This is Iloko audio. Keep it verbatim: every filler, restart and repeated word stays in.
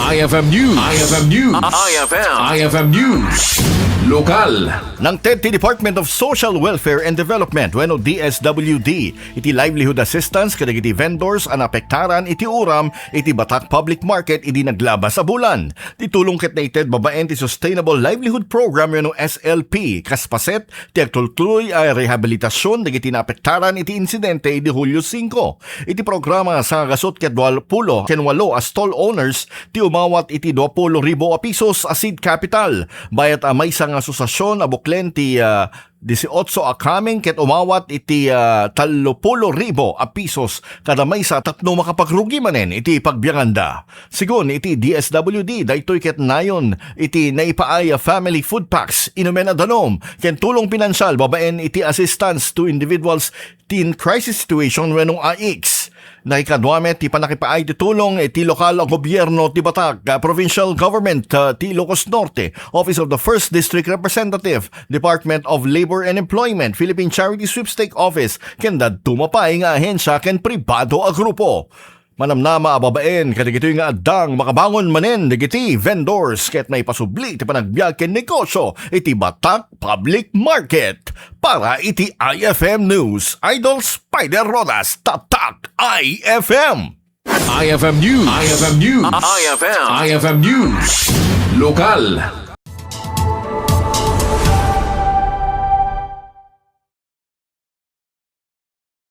I F M News. I F M News. I F M. I F M News. Lokal. Nangted ti Department of Social Welfare and Development wenno D S W D iti livelihood assistance kadagiti vendors a naapektaran iti uram iti Batak Public Market idi naglabas a bulan. Ti tulong ket naited babaen ti Sustainable Livelihood Program wenno S L P kas paset ti agtultuloy a rehabilitasyon dagiti naapektaran iti insidente idi Hulyo singko. Iti programa, sangagasut ket duapulo ken walo a stall owners ti umawat iti duapulo ribu a pisos a seed capital. Bayat a maysa nga asosiasyon a buklen ti, ah, disiotso a kameng ket umawat iti, ah, tallopulo ribu a pisos kada maysa tapno makapagrugi manen iti pagbianganda. Sigun iti D S W D, daytoy ket nayon iti naipaay a family food packs, inumen a danum, ken tulong pinansial babaen iti assistance to individuals in crisis situation wenno A I C S. Nakadua met ti pannakipaay ti tulong iti lokal a gobierno ti Batak, ah, Provincial Government, ah, ti Ilocos Norte, Office of the First District Representative, Department of Labor and Employment, Philippine Charity Sweepstake Office, ken dadduma pay nga ahensya ken pribado a grupo. Manamnama a babaen kadagitoy nga addang makabangon manen dagiti vendors ket maipasubli ti panagbiag ken negosyo iti Batak Public Market. Para iti I F M News, Idol Spider Rodas, Tatak I F M. I F M News. I F M News. I F M. I F M News. Lokal.